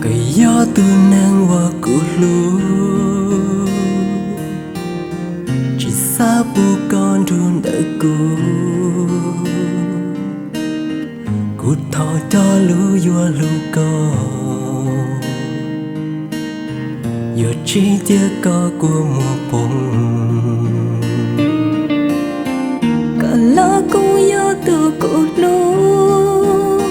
Koj yog tus neeg uas kuv hlub, tsis xav pub koj nrug ntawm kuv. Kuv thov cov lus yuav hlub koj, yuav tsis cia koj kua muag poob. Koj los kuj yog tus kuv hlub,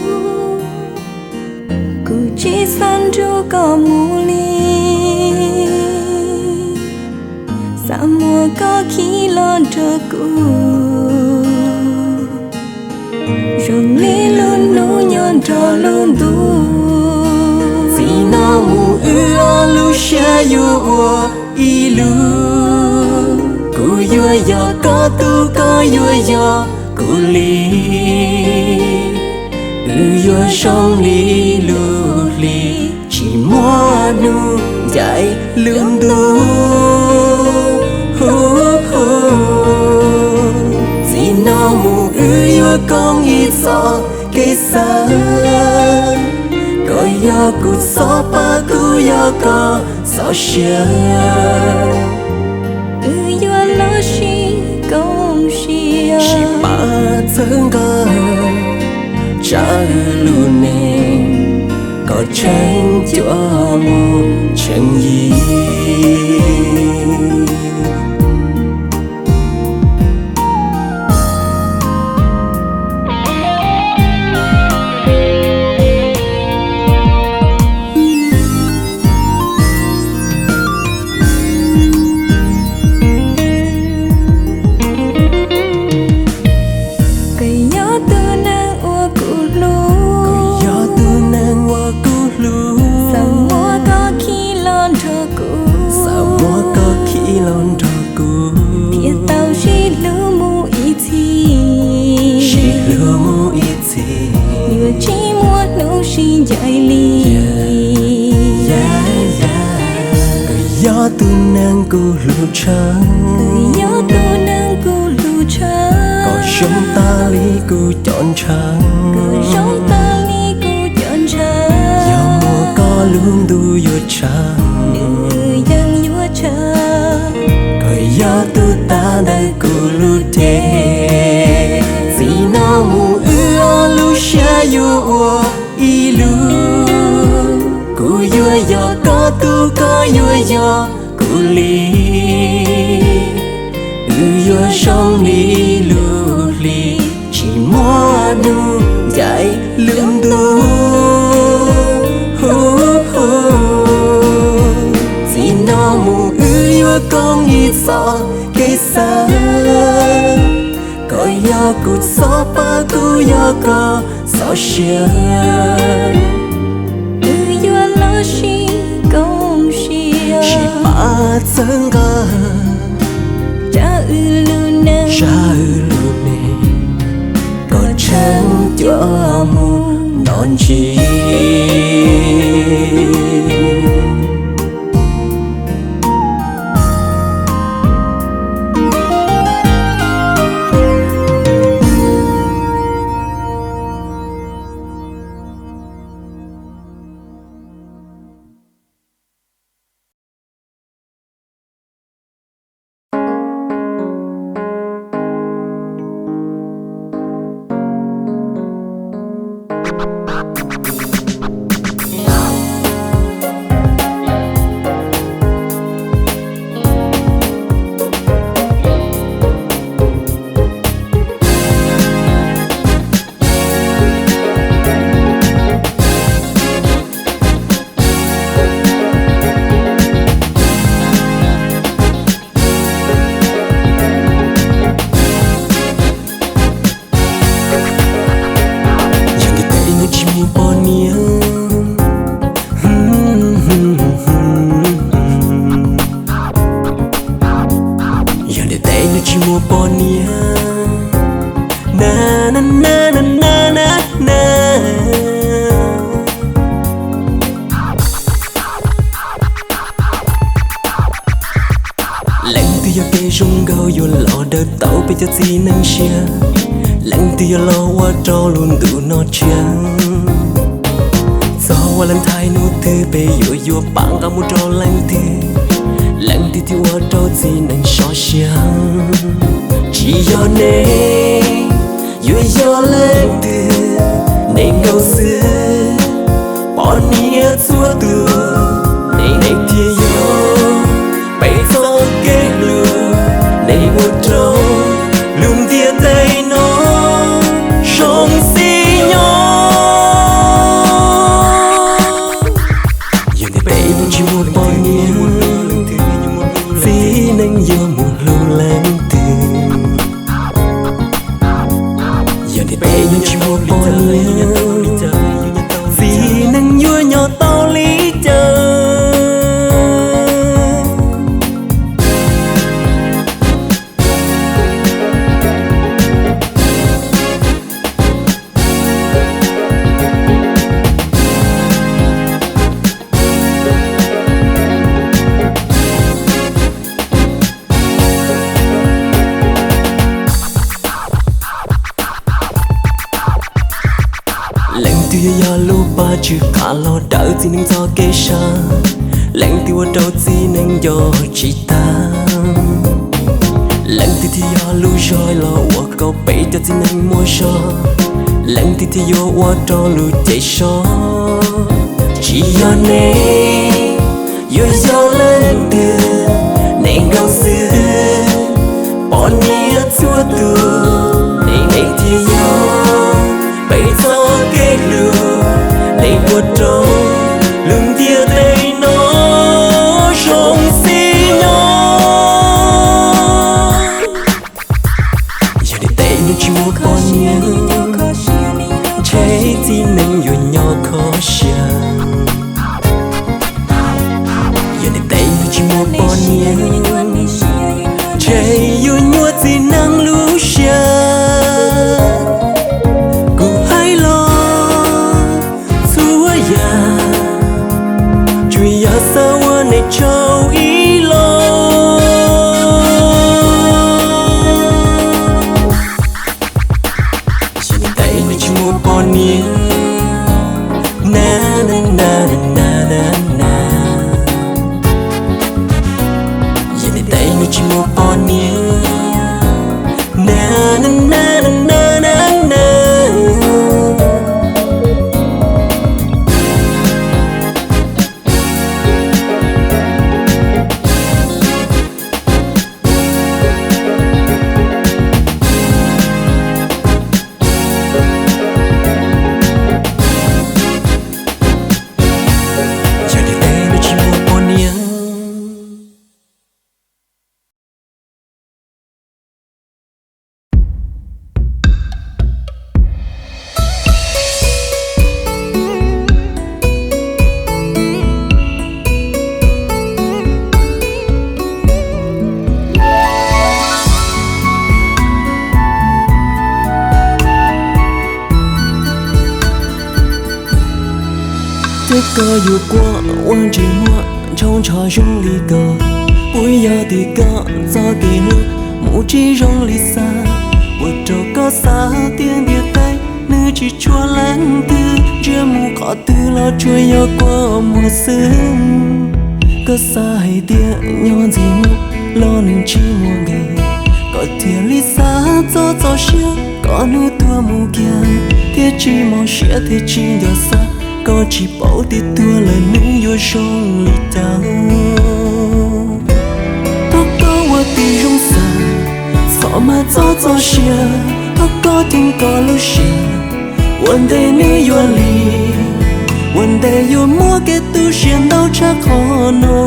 kuv tsis xav nrug koj mus li. Xav muab koj khi los nrog kuv, zoo li lub hnub nyob nrog lub ntuj. Txij no mus wb ob lub siab yuav ua ib lub. Kuv yuav yog koj tub, koj yuav yog kuv li. Wb yuav zoo li lub hli, tsis muaj hnub ncaim lub ntuj. Txij no mus wb yuav koom ib txoj kev xav. Koj yog kuv txoj paj, kuv yog koj txoj sia. Wb yuav los sib koom siab, sib pab txhawb nqa, tsa wb lub neej kom tsheej cuab mus tsheej yig. Koj yog tus neeg uas kuv hlub, koj yog tus neeg uas kuv hlub. Xav muab koj khi los nrog kuv, xav muab koj khi los nrog kuv, thiaj tau sib hlub mus ib txhis, sib hlub mus ib txhis, yuav tsis muaj hnub sib ncaim li. Koj yog tus neeg kuv hlub tshaj, koj yog tus neeg kuv hlub tshaj, koj zoo tas li kuv cov ntshav, koj zoo tas li kuv cov ntshav. Yog muaj koj lub ntuj yuav tshav, ntuj yeej yuav tshav. Koj yog tus tag ntawm kuv lub cev, txij no mus wb ob lub siab yuav ua ib lub. Kuv yuav yog koj tub, koj yuav yog kuv li. Wb yuav zoo li lub hli, tsis muaj hnub ncaim lub ntuj. Txij no mus wb yuav koom ib txoj kev xav. Koj yog kuv txoj paj, kuv yog koj txoj sia. Wb yuav los sib koom siab, sib pab txhawb nqa, tsa wb lub neej, tsa wb lub neej kom tsheej cuab mus nto ntsis. Yog ntiaj teb no tsis muaj poj niam, yog ntiaj teb no tsis muaj poj niam, na na na na na na na. Leej twg yog kev zoo nkauj yuav los daws tau peb cov txiv neej siab? Leej twg yuav los ua rau lub ntuj no tshiab? Txog Valentine hnub twg peb yuav yuav pab nqa mus rau leej twg, leej twg thiaj ua rau txiv neej sov siab? Tsis yog nej, yuav yog leej twg? Nej nkaus xwb, poj niam txhua tus, nej thiaj yog peb txoj kev hlub, nej ua rau lub ntiaj teb no zoo xis nyob. Yog tias peb ib tug tsis muaj poj niam, txiv neej yuav mus hlub leej twg? Yog tias peb ib tug tsis muaj poj niam, txiv neej yuav nyob tau li cas? Leej twg yuav yog lub paj tsw qab los daws txiv neej txoj kev sab? Leej twg ua rau txiv neej nco tsis tag? Leej twg thiaj yog lub zog los ua kom peb cov txiv neej muaj zog? Leej twg thiaj yuav ua rau lub cev sov? Tsis yog nej, yuav yog leej twg? Nej nkaus xwb, poj niam txhua tus, nej thiaj yog peb txoj kev hlub, nej ua rau lub ntiaj teb no zoo xis nyob. Yog tias peb ib tug tsis muaj poj niam, ntshe txiv neej yuav nyob kho siab. Yog tias peb ib tug tsis muaj poj niam, ntshe yuav nyuaj txiv neej lub siab. Kuv hais los txhua yam, tsuas yog xav ua nej tsaug ib los. Yog tias peb ib tug tsis muaj poj niam, na na na na na na. Yog tias peb ib tug tsis muaj poj niam, na na na na na na. Yog tias peb ib tug tsis muaj poj niam. Twb koj yuav kuaj ua ntsej muag ntshoo ntsho zoo li ko, puas yog tim koj txoj kev hlub mus tsis zoo li xav? Ua rau koj xav tias ntiaj teb nws tsis tshuav leej twg, ntsia mus qhov twg los tsuas yog kua muag xwb. Koj xav hais tias nyob ntxim hlub los nws tsis muaj nqis, koj thiaj li xav txog txoj sia kom hnub tuag mus kiag, thiaj tsis mob siab thiaj tsis nco xav. Koj tsis paub tias tuag lawm nws yuav zoo li cas. Thov koj ua tib zoo xav, txhob maj txog txoj sia. Thov koj ceev koj lub siab, ua ntej nws yuav lig, ua ntej yuav muaj kev tu siab ntau tshaj qhov no.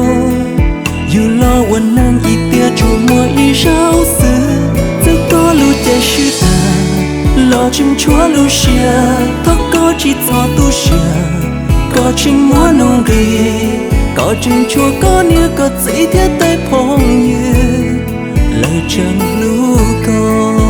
Yus los ua neeg ib tiam tsuas muaj ib zaug xwb, txawm koj lub cev swb tag los tseem tshuav lub siab. Thov koj tsis txhob tu siab, koj tseem muaj nuj nqis, koj tseem tshuav koj niam koj txiv thiab tej phooj ywg, lawv tseem hlub koj.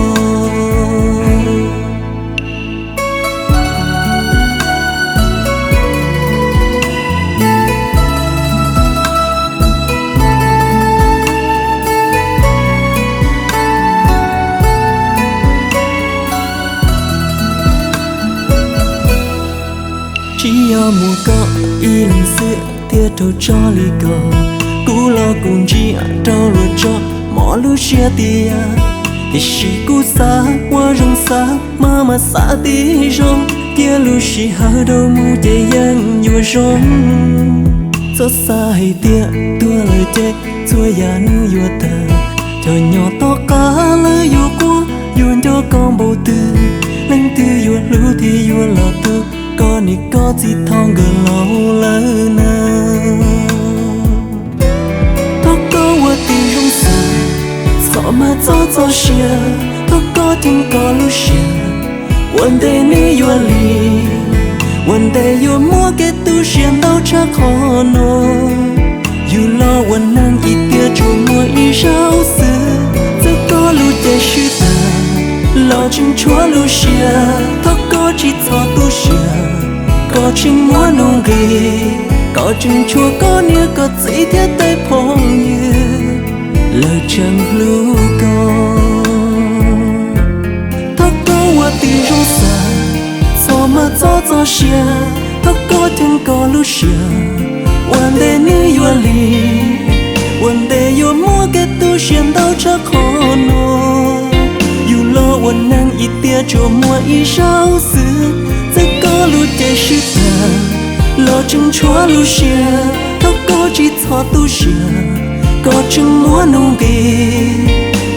Tsis yog Mus koj ib leeg xwb thiaj raug tso li ko, kuv los kuv ntsia rau luag tso mos lub siab tiag. Tiam sis kuv xav ua zoo xav mas mas xav tib zoo, cia lub sij hawm dhau mus ces yeej yuav zoo. Txhob xav hais tias tuag lawm ces txhua yam nws yuav tag, cov nyob tom qab lawv yuav quaj, yuav nco koj npaum twg, leej twg yuav hlub thiaj yuav los tu, koj niam koj txiv thov nkawd laus lawm na. Thov koj ua tib zoo xav, txhob mas txob txoj sia, thov koj ceev koj lub siab, ua ntej nws yuav lig, ua ntej yuav muaj kev tu siab ntau tshaj qhov no. Yus los ua neeg ib tiam tsuas muaj ib zaug xwb, txawm koj lub cev swb tag los tseem tshuav lub siab, thov koj tsis txhob tu siab, koj tseem muaj nuj nqis, koj tseem tshuav koj niam koj txiv thiab tej phooj ywg, lawv tseem hlub koj. Thov koj ua tib zoo xav, txhob mas txob txoj sia, thov koj ceev koj lub siab, ua ntej nws yuav lig, ua ntej yuav muaj kev tu siab ntau tshaj qhov no. Yus los ua neeg ib tiam tsuas muaj ib zaug xwb, txawm koj lub cev swb tag los tseem tshuav lub siab, thov koj tsis txhob tu siab, koj tseem muaj nuj nqis,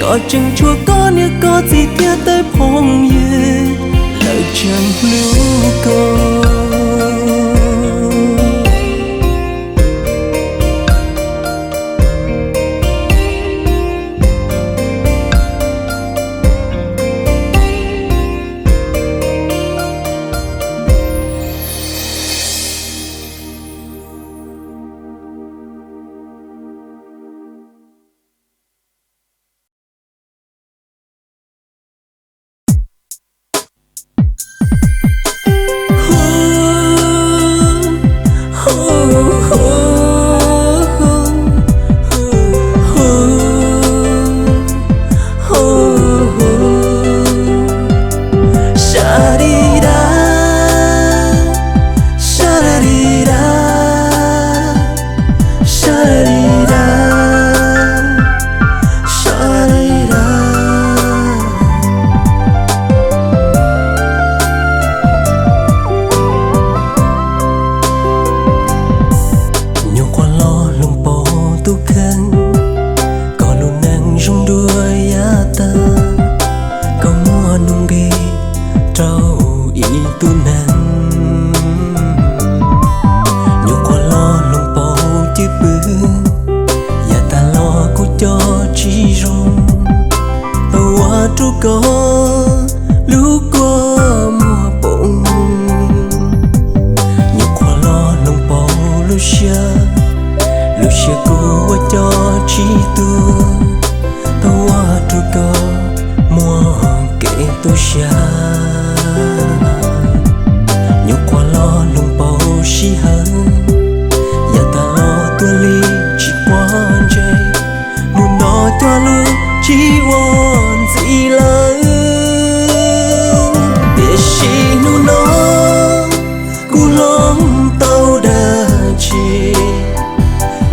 koj tseem tshuav koj niam koj txiv thiab tej phooj ywg, lawv tseem hlub koj. Nyuam qhuav los hloov pauv tus kheej, koj lub neej zoo dua yav tag, koj muaj nuj nqis rau ib tug neeg. Nyuam qhuav los hloov pauv cwj pwm, yav tag los kuv coj tsis zoo, tau ua rau koj lub kua muag poob. Nyuam qhuav los hloov pauv lub siab, lub siab kuv ua coj tsis tu, tau ua rau koj muaj kev tu siab. Nyuam qhuav los hloov pauv sij hawm, yav tag los tuag li tsis quav ntsej, hnub no cog lus tsis ua ntxiv lawm. Tiam sis hnub no kuv hloov tau dab tsi,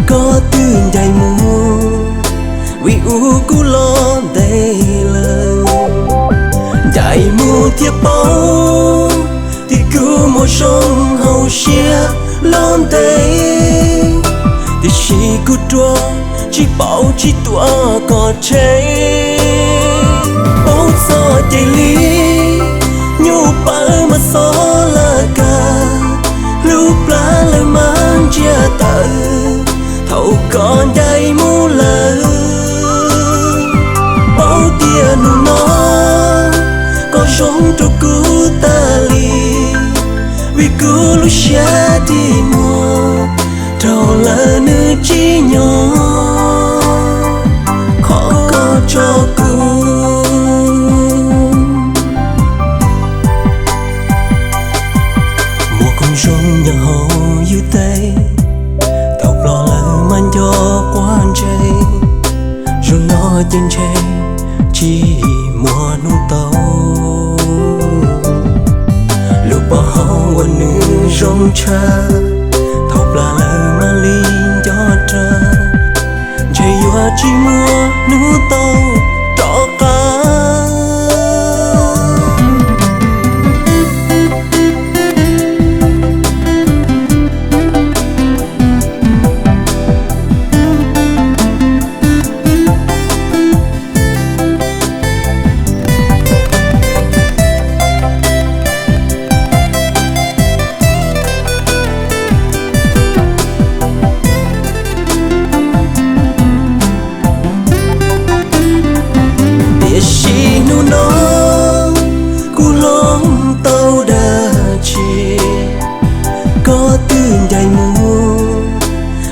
koj twb ncaim mus, vim ub kuv los ntev lawm. Ncaim mus thiaj paub, tim kuv muaj zoo hauv siab los ntev, tiam sis kuv ruam tsis paub tsis tuav koj tseg. Paub txog ces li, nyuj pawv mas xob lawv kawg, hlub plab lawv mas ntsiag tawv, thaum koj ncaim mus lawm. Paub tias hnub no koj zoo rau kuv tas li, vim kuv lub siab dig muag, rau lawm nws tsis nyob qhov koj tso kuv. Muaj koom zoo nyob hauv yus tes, thaum ploj lawm mas nco quav ntsej, zoo no ces ntshe tsis muaj hnub tau. Lub pov haum uas nws zoo ntshaw, thaum plam lawm mam li nco rawg, ntshe yuav tsis muaj hnub tau rov qab. Tiam sis hnub no kuv hloov tau dab tsi, koj twb ncaim mus,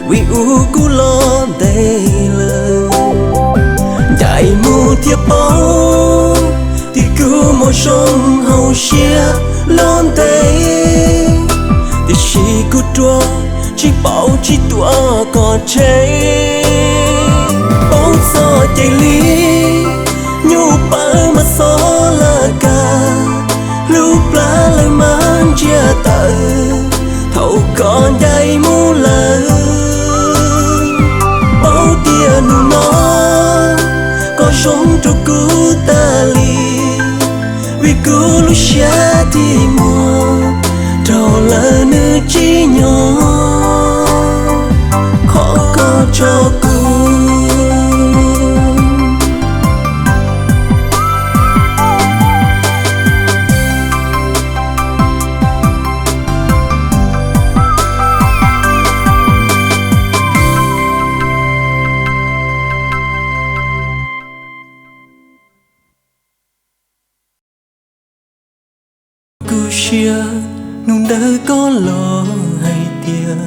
vim ub kuv los ntev lawm. Ncaim mus thiaj paub, tim kuv muaj zoo hauv siab los ntev, tiam sis kuv ruam tsis paub tsis tuav koj tseg. Paub txog ces li, nyuj pawv mas xob lawv kag, hlub plab lawv mas ntsiag tawv, thaum koj ncaim mus lawm. Paub tias hnub no koj zoo rau kuv tas li, vim kuv lub siab thim muag, raug lawm nws tsim nyog qhov koj tso kuv. Kuv siab hnub ntawd koj los hais tias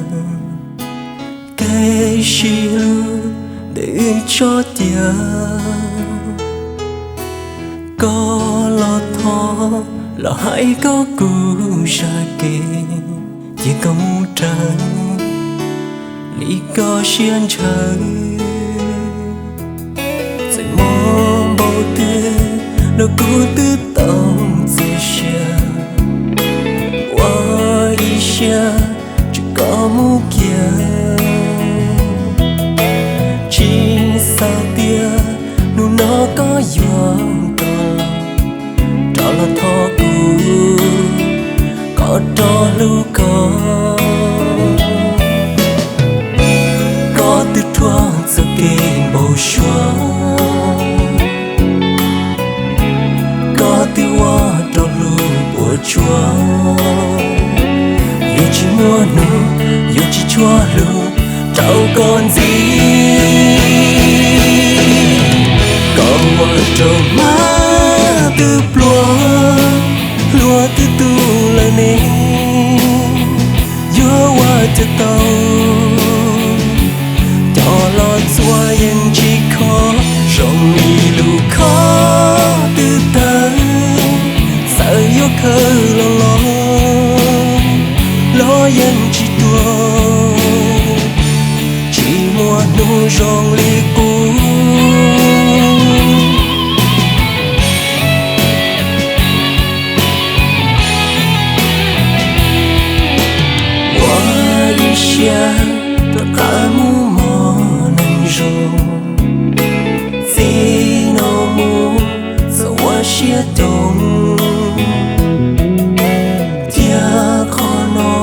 kev sib hlub ntev tso cia. Koj los thov los hais kom kuv zam kev, cia koj mus raws li koj siab ntshaw. Txawm mob npaum twg los kuv twb tau txiav siab, ua ib siab tsis kom mus kiag. Tsis xav tias hnub no koj yuav rov los, rov los thov kuv kom rov hlub koj. Koj twb thuam txoj kev npau suav, koj twb ua rau hlub puas tsuaj. Yuav tsis muaj hnub, yuav tsis tshua hlub rau koj ntxiv. Koj ua rau hma twb pluag, hlua twb tu lawm ne, yuav ua cas tau. Cov los txuas yeej tsis khov zoo li lub khob twb tawg, txawm yuav khaws los los los yeej tsis tuag, tsis muaj hnub zoo li qub. Ua ib siab rov qab mus mos neeg zoo, txij no mus txhob ua siab coob. Thiab qhov no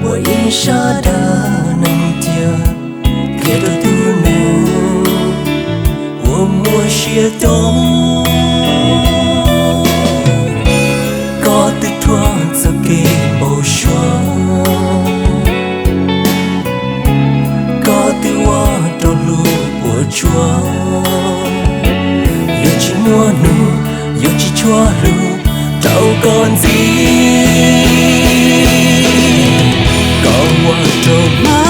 ua ib sab dab neeg cia, qhia rau tus neeg uas muaj siab coob. Koj twb thuam txoj kev npau suav, koj twb ua rau hlub puas tsuaj. Yuav tsis muaj hnub, yuav tsis tshua hlub rau koj ntxiv. Koj ua rau hma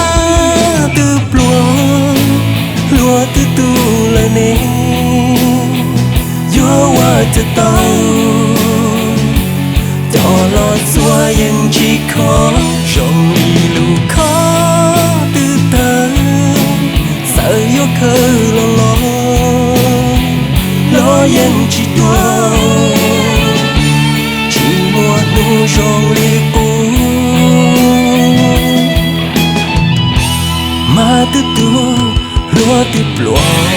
twb pluag, hlua twb tu lawm ne, yuav ua cas tau. Cov los txuas yeej tsis khov zoo li lub khob twb tawg, txawm yuav khaws los los los yeej tsis tuag, tsis muaj hnub zoo li qub. Tub hluas twb pluag.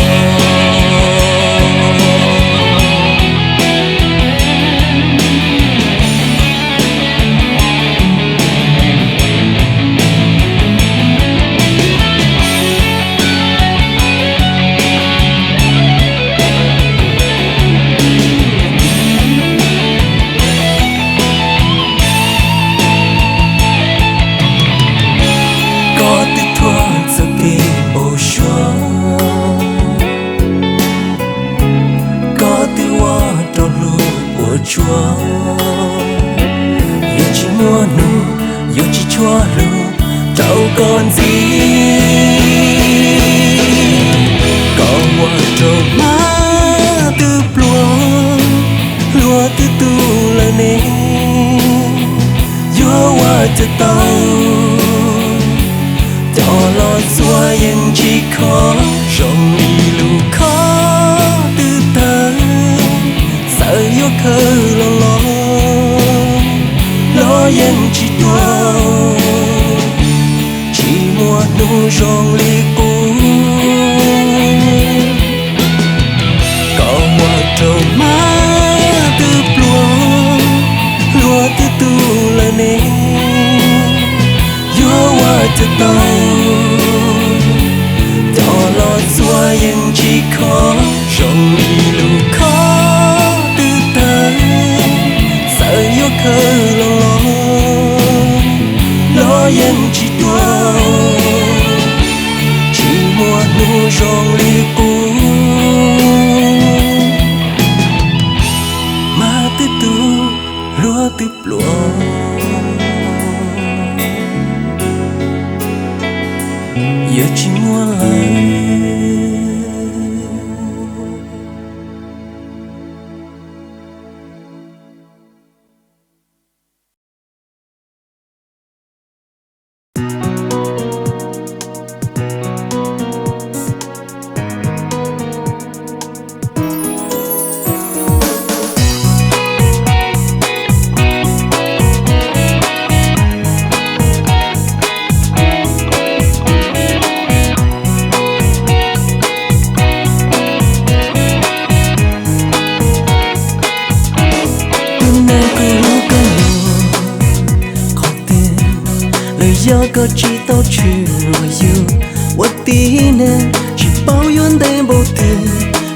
Koj twb thuam txoj kev npau suav, koj twb ua rau luag puas tsuaj, yuav tsis muaj hnub, yuav tsis tshua hlub rau koj ntxiv. Koj ua rau hma twb pluag, hluas twb tu lawm ne, yuav ua cas tau. Cov los txuas yeej tsis khov, zoo li lub khob twb tawg, txawm yuav khaws los los, los yeej tsis tuag, tsis muaj hnub zoo li qub. Koj ua rau hma twb pluag, hluas twb tu lawm ne, yuav ua cas tau. Cov los txuas yeej tsis khov, zoo li lub khob twb tawg, txawm yuav khaws los los, los yeej tsis tuag, tsis muaj hnub zoo li qub. Hma twb tu, hluas twb pluag, yuav tsis muaj lawm. Tus neeg kuv hlub kawg nkaus, qhov twg los yog koj tsis tau tshwm los yus ua tib neeg tsis paub yuav ntev npaum twg,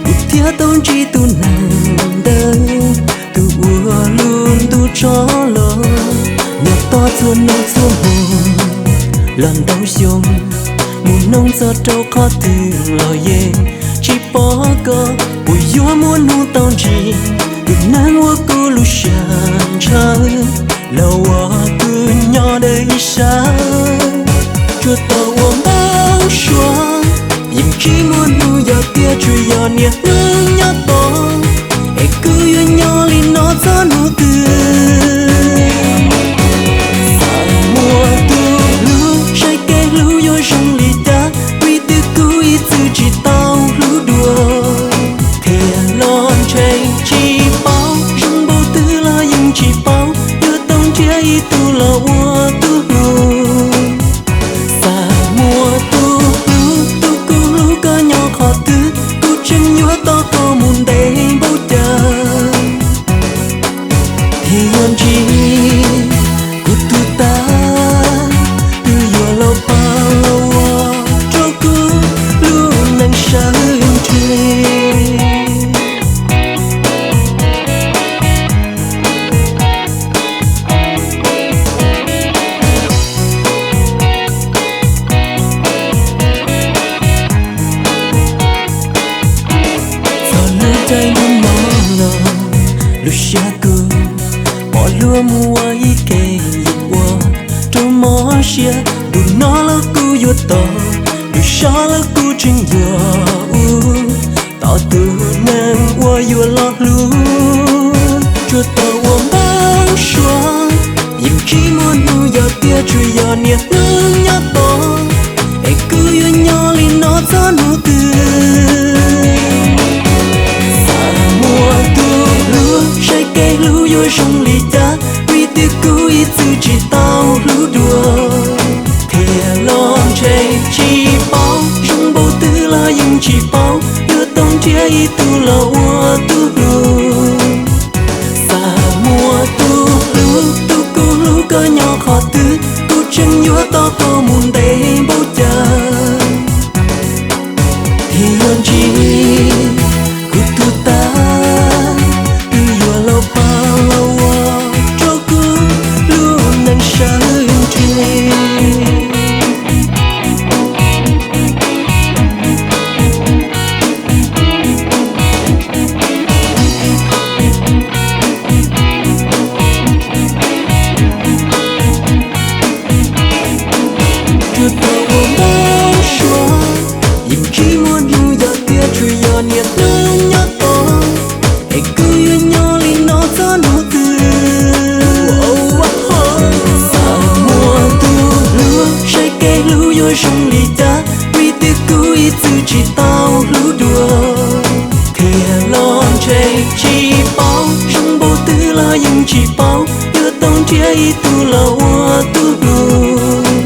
kuv thiaj tau ntsib tus neeg ntawd. Tus uas lub ntuj tso los, nyob tos txhua hnub txhua hmo los ntau xyoo, mus noog txog rau qhov twg los yeej tsis pom koj. Puas yuav muaj hnub tau ntsib tus neeg uas kuv lub siab ntshaw, los ua kuv nyob dawb ib sab? Tsuas tau ua npau suav, yeej tsis muaj hnub, yog tias tsuas yog niaj hnub nyob tos, es kuv yuav nyob li no txog hnub twg? Xav muaj tus hlub, saib kev hlub yuav zoo li cas, vim twb kuv ib txwm tsis tau hlub dua. Qhia los ntshe tsis paub, zoo npaum twg los yeej tsis paub, yuav tau nrhiav ib tug los ua tus hlub. Xav muaj tus hlub, tus kuv hlub, koj nyob qhov twg, kuv tseem yuav tos koj mus ntev npaum cas. Thiaj yuav ntsib kuv tus tag, twb yuav los pab los ua rau kuv lub neej sawv ntsug. Txog lub caij ntuj no los, lub siab kuv pom luag mus ua ib ke, yus ua rau mob siab. Ntu no los kuv yuav tos, ntu so los kuv tseem yuav ua, tos tus neeg uas yuav los hlub. Tsuas tau ua npau suav, yeej tsis muaj hnub, yog tias tsuas yog niaj hnub nyob tos, es kuv yuav nyob li no txog hnub twg? Xav muaj tus hlub, saib kev hlub yuav zoo li cas, vim twb kuv ib txwm tsis tau hlub dua. Qhia los ntshe tsis paub, nrhiav ib tug los ua tub hlub. Xav muaj tub hlub, tub kuv hlub koj nyob qhov twg, kuv tseem yuav tos koj mus ntev npaum cas. Thiaj yuav ntsib kuv tus tag, wb yuav los pab los ua rau kuv lub neej sawv ntseg. Tsuas tau ua npau suav, yeej tsis muaj hnub yog tias tsuas yog niaj hnub nyob tos, es kuv yuav nyob li no txog hnub twg. Xav muaj tus hlub, saib kev hlub yuav zoo li cas, vim twb kuv ib txwm tsis tau hlub dua. Thiaj los ntshe tsis paub, zoo npaum twg los yeej tsis paub, yuav tau nrhiav ib tug los ua tub hlub.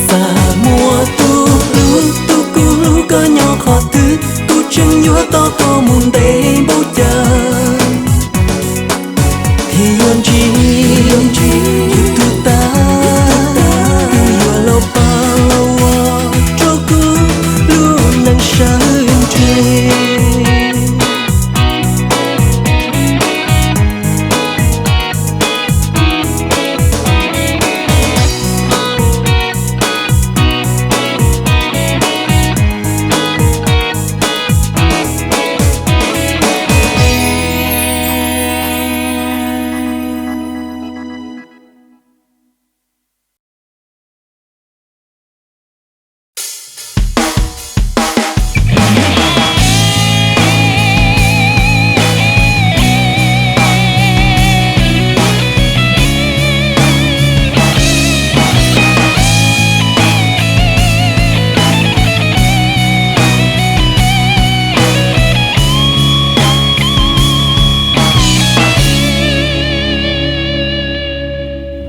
Xav muaj tus hlub, tus kuv hlub koj nyob qhov twg, kuv tseem yuav tos koj mus ntev npaum cas. Thiaj yuav ntsib, yuav ntsib yus tus tag, tus yuav los pab los ua rau kuv lub neej sawv ntseg.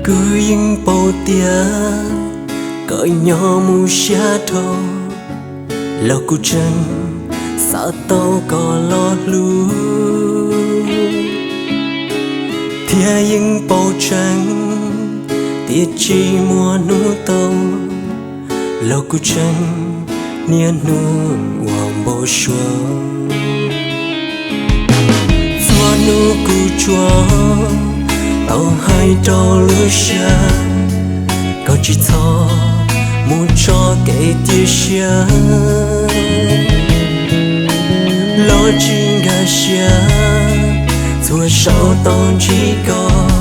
Kuv yeej paub tias koj nyob mus siab dhau, los kuv tseem xav tau koj los hlub. Thiab yeej paub tseeb tias tsis muaj hnub tau, los kuv tseem niaj hnub ua npau suav. Txhua hnub kuv tsuas tau hais rau lub siab, koj tsis txhob mus tso kev cia siab. Los tsis nkag siab, txhua zaus tau ntsib koj,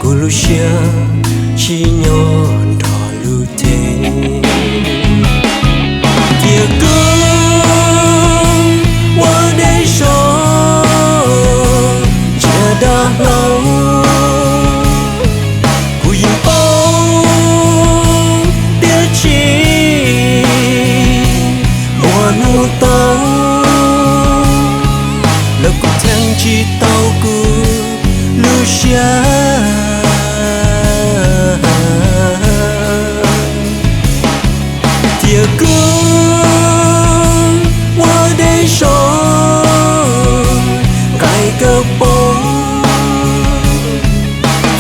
kuv lub siab tsis nyob nrog lub cev. Tiam kuv ua dej zog ntsia dav hlau, kuv yeej paub tiam sis muaj hnub tau, los kuv cheem tsis tau kuv lub siab. Tiam kuv ua dej zog nqaij kawg poob,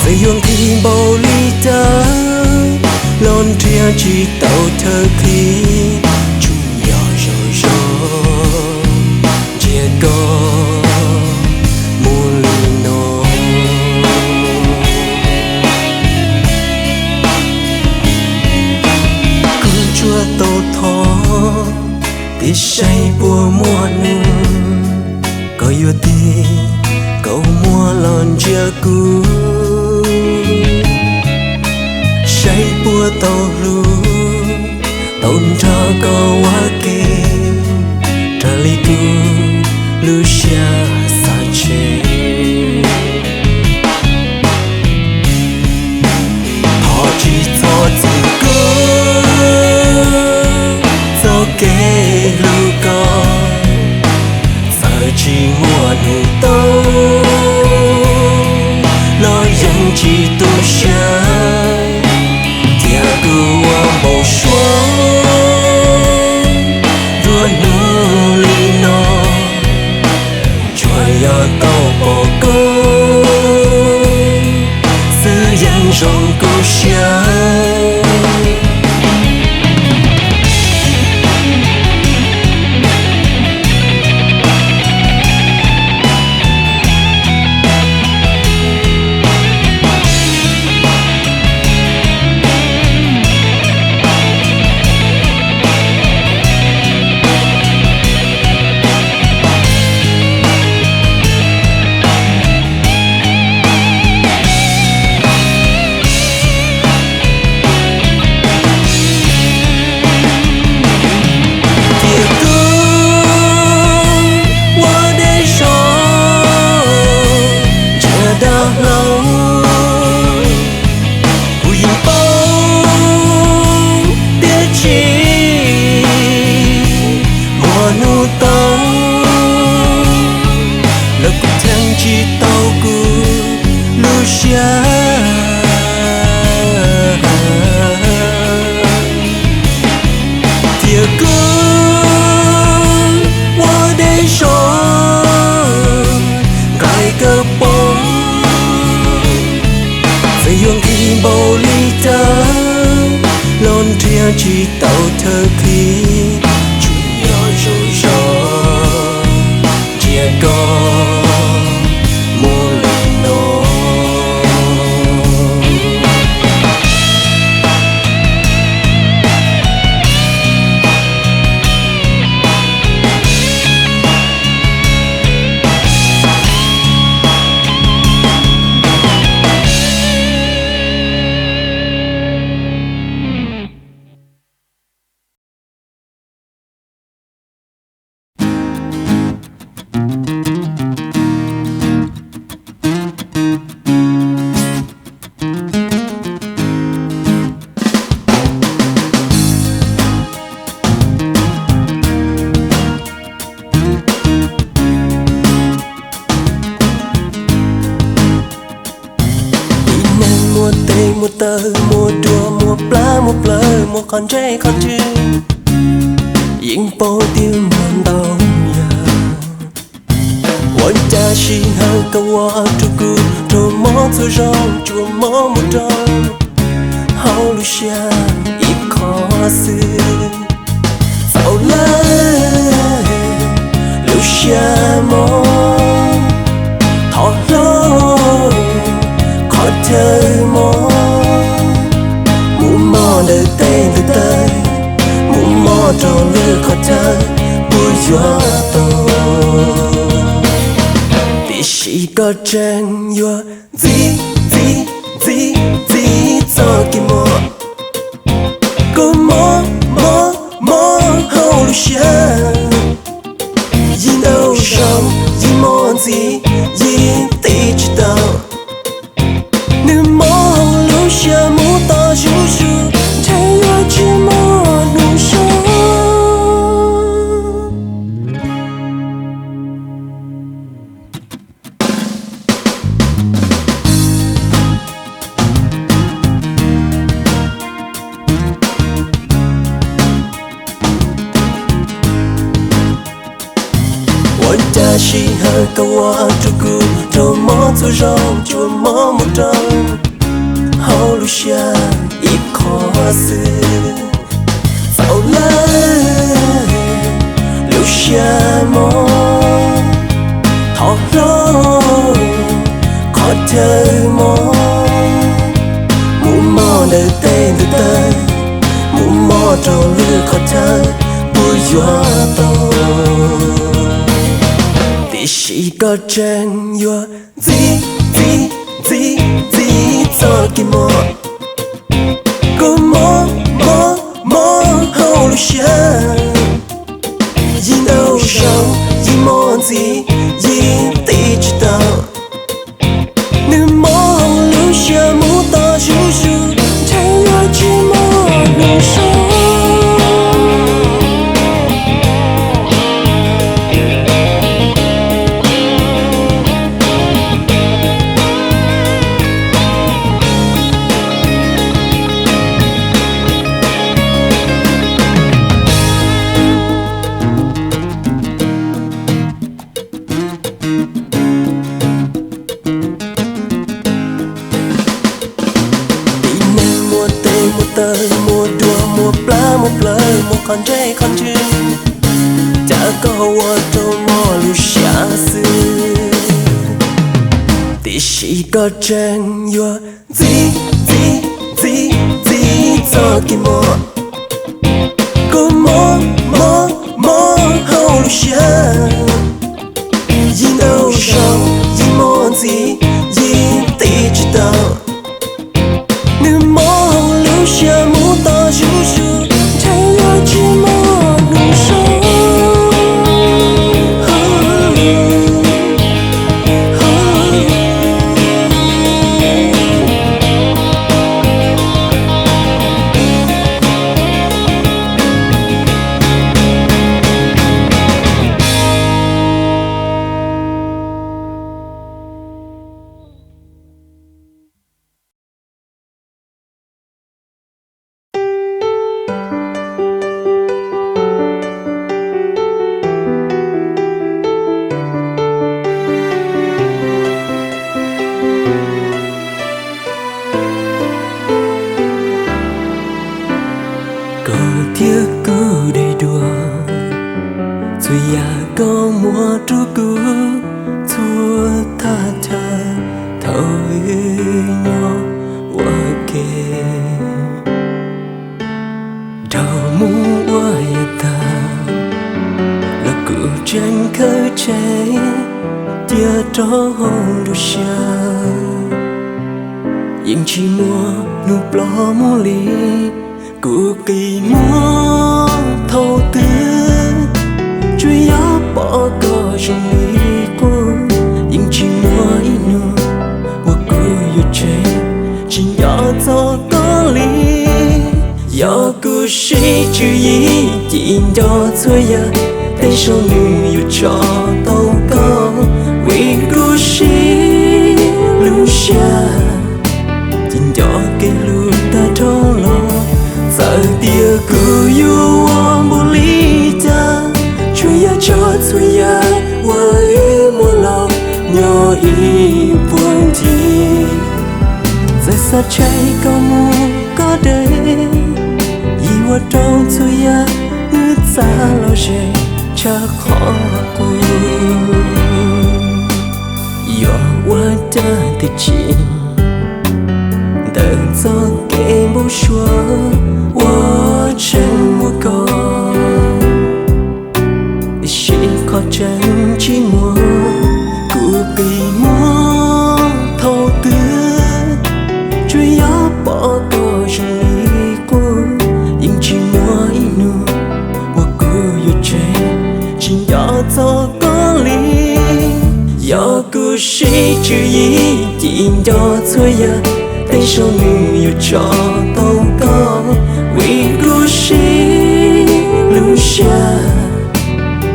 txawm yuav nqhis npaum li cas los nrhiav tsis tau chaw qhib, tsuas yog zog zog ntsia koj mus li no. Kuv tsuas tau thov tias saib puas muaj hnub koj yuav tig kaum muag los ntsia kuv, saib puas tau hlub tau nrog koj ua ke raws li kuv lub siab xav tseg. Thov tsis txhob txwv kuv txoj kev hlub koj, txawm tsis muaj hnub tau los yeej tsis tu siab, tiam kuv ua npau suav nruab hnub li no. Thiab tsis tau thawj khib, tsuas yog zoo zoo ntsia koj muaj lus no. Tib neeg muaj tes muaj taw, muaj duav muaj plab muaj plawv, muaj qhov ntsej qhov ntswg, yeej paub tias muaj ntau yam. Ua cas sij hawm koj ua rau kuv raug mob txhua zaus, tsuas mob mus rau hauv lub siab ib qho xwb. Txaus lawm lub siab mob, thov hlob qhov chaw mob, mus mob ntawm tes ntawm taw, mus mob rau lwm qhov chaw puas yuav tau. Tiam sis koj tseem yuav ntxiv ntxiv ntxiv ntxiv txoj kev mob. Koj mob mob mob hauv lub siab, yim ntau zaus yim mob ntxiv yim tiv tsis tau. Nws mob hauv lub siab mus tau zuj zus, ntshe yuav tsis mob hnub sau. Ua cas sij hawm koj ua rau kuv raug mob txhua zaus, tsuas mob mus rau hauv lub siab ib qho xwb. Txaus lawm lub siab mob, thov hlob qhov chaw mob, mus mob ntawm tes ntawm taw, mus mob rau lwm qhov chaw puas yuav tau. Tiam sis koj tseem yuav ntxiv ntxiv ntxiv ntxiv txoj kev mob. Koj mob mob mob hauv lub siab, yim ntau zaus yim mob ntxiv yim tiv tsis tau. Nws mob hauv lub siab mus tau zuj zus, ntshe yuav tsis mob hnub sau. Tib neeg muaj tes muaj taw, muaj duav muaj plab muaj plawv, muaj qhov ntsej qhov ntswg, cas koj ua rau mob lub siab xwb. Tiam sis koj tseem yuav ntxiv ntxiv ntxiv ntxiv txoj kev mob. Koj mob mob mob hauv lub siab, yim ntau zaus yim mob ntxiv yim tiv tsis tau. Nws mob hauv lub siab mus tau zuj zus, ntshe yuav tsis mob hnub sau. Koj thiab kuv dai dua, txhua yam koj muab rau kuv, txhua thaj chaw thaum wb nyob ua ke. Dhau mus ua yam tag los kuv tseem khawb tseg cia rau hauv nruab siab. Yeej tsis muaj hnub ploj mus li, kuv qi muag thaum twg, tsuas yog pom koj zoo li qub. Yeej tsis muaj ib hnub uas kuv yuav tseg tsis nco txog koj li. Yog kuv siv tswv yim cim nco txhua yam, tej zaum nws yuav tso tau koj, vim kuv siv lub siab cim nco kev hlub tag nrho los. Txawm tias kuv yuav ua npaum li cas, tsuas yog tso txhua yam uas wb muaj los nyob ib puag ncig. Txawm xav tseg koj mus koj deb, yim ua rau txhua yam wb txav los ze tshaj qhov qub. Yog ua cas tiag tsis ntawm txoj kev npau suav uas tseem muaj koj, tiam sis qhov tseem tsis muaj kuv qi muag thaum twg, tsuas yog pom koj zoo li qub. Yeej tsis muaj ib hnub uas kuv yuav tseg tsis nco txog koj li. Yog kuv siv tswv yim cim nco txhua yam, tej zaum nws yuav tso tau koj, vim kuv siv lub siab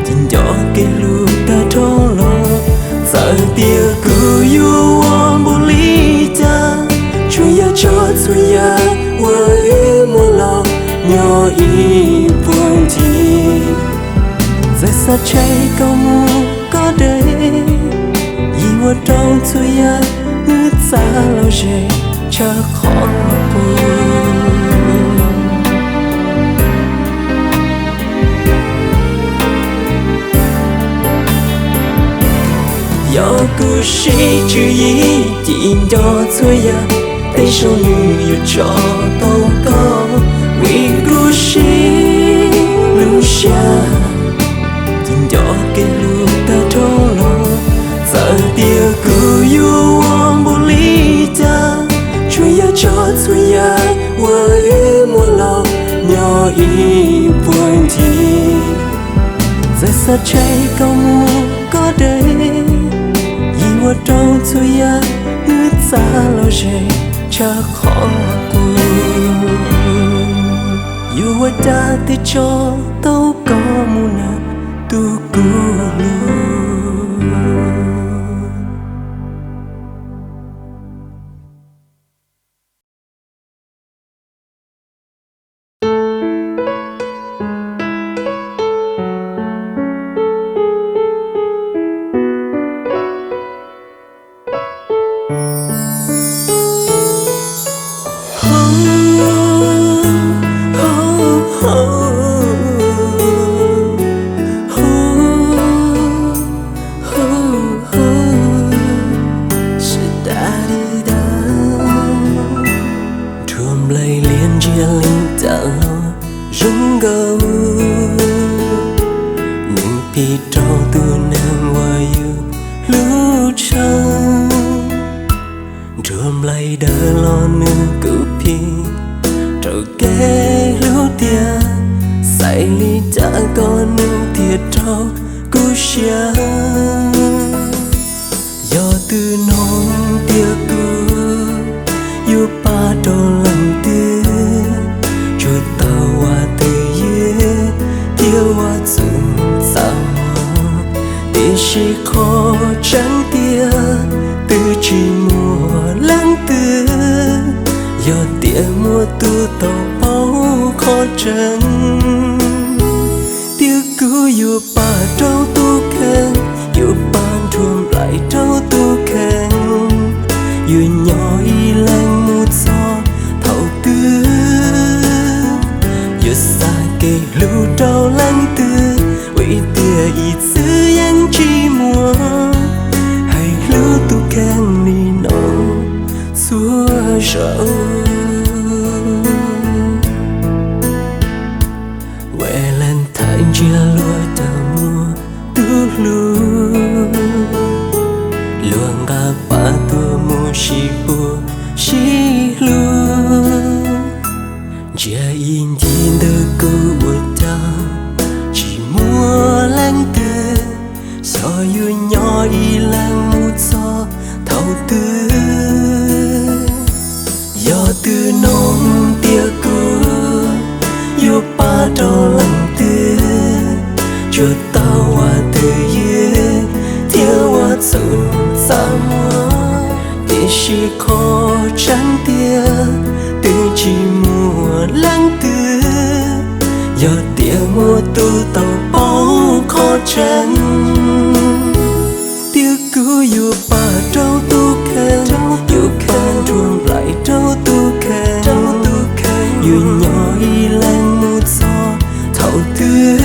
cim nco kev hlub tag nrho los. Txawm tias kuv yuav ua npaum li cas, tsuas yog tso txhua yam uas wb muaj los nyob ib puag ncig. Txawm xav tseg koj mus koj deb, yim ua rau txhua yam wb txav los ze tshaj qhov qub. Yog kuv siv tswv yim cim nco txhua yam, tej zaum nws yuav tso tau koj, vim kuv siv lub siab cim nco kev hlub tag nrho los. Txawm tias kuv yuav ua npaum li cas, tsuas yog tso txhua yam uas wb muaj los nyob ib puag ncig. Txawm xav tseg koj mus koj deb, yim ua rau txhua yam wb txav los ze tshaj qhov qub. Yuav ua cas thiaj tso tau koj mus na tus kuv hlub. Nruas nplaig liab ntsia li cas los zoo nkaus, nws phim rau tus neeg uas yus hlub tshaj. Nruas nplaig dawb los nws kuj phim rau kev hlub tiag, xaiv li cas koj nws thiaj raug kuv siab. Yog twb hnov tias kuv yuav pab rau leej twg, tsuas tau ua tus yws thiab ua txuj xav, tiam sis qhov tseeb tiag twb tsis muaj leej twg. Yog tias muaj tus tau paub qhov tseeb, tias kuv yuav pab rau tus kheej, yuav pab nruas nplaig rau tus kheej, yuav nyob ib leeg mus txog thaum twg, yuav Xav kev hlub rau leej twg, ua ib tiam ib txwm yeej tsis muaj, hais hlub tus kheej li no txhua zaus. Valentine ntsia luag cov muag tus hlub, luag nqa pab tuaj mus sib puag sib hlub. Ntsia ib ncig ntawm kuv ua cas tsis muaj leej twg, xyov yus nyob ib leeg mus txog thaum twg. Yog twg nug tias kuv yuav pab rau leej twg, tsuas tau ua twj ywm thiab ua txhua txaj muag. Tiam sis qhov tseeb tiag twb tsis muaj leej twg, yog tias muaj tus tau paub qhov tseeb, tias kuv yuav pab rau tus kheej, yuav khav nruab nplaim rau tus kheej, yuav nyob ib leeg mus txog thaum twg.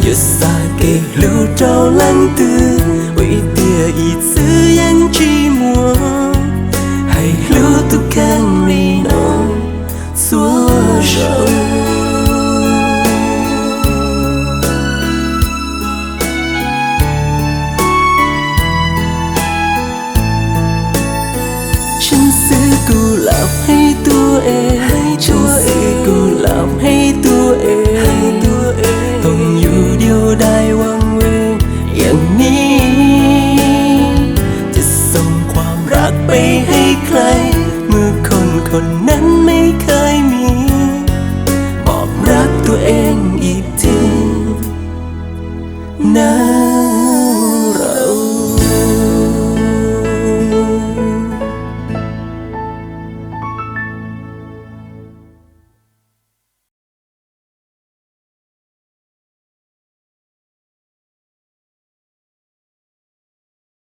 Yuav xav kev hlub rau leej twg, ua ib tiam ib txwm yeej tsis muaj, hais hlub tus kheej li no txhua zaus. Tseem xwb kuv lam hais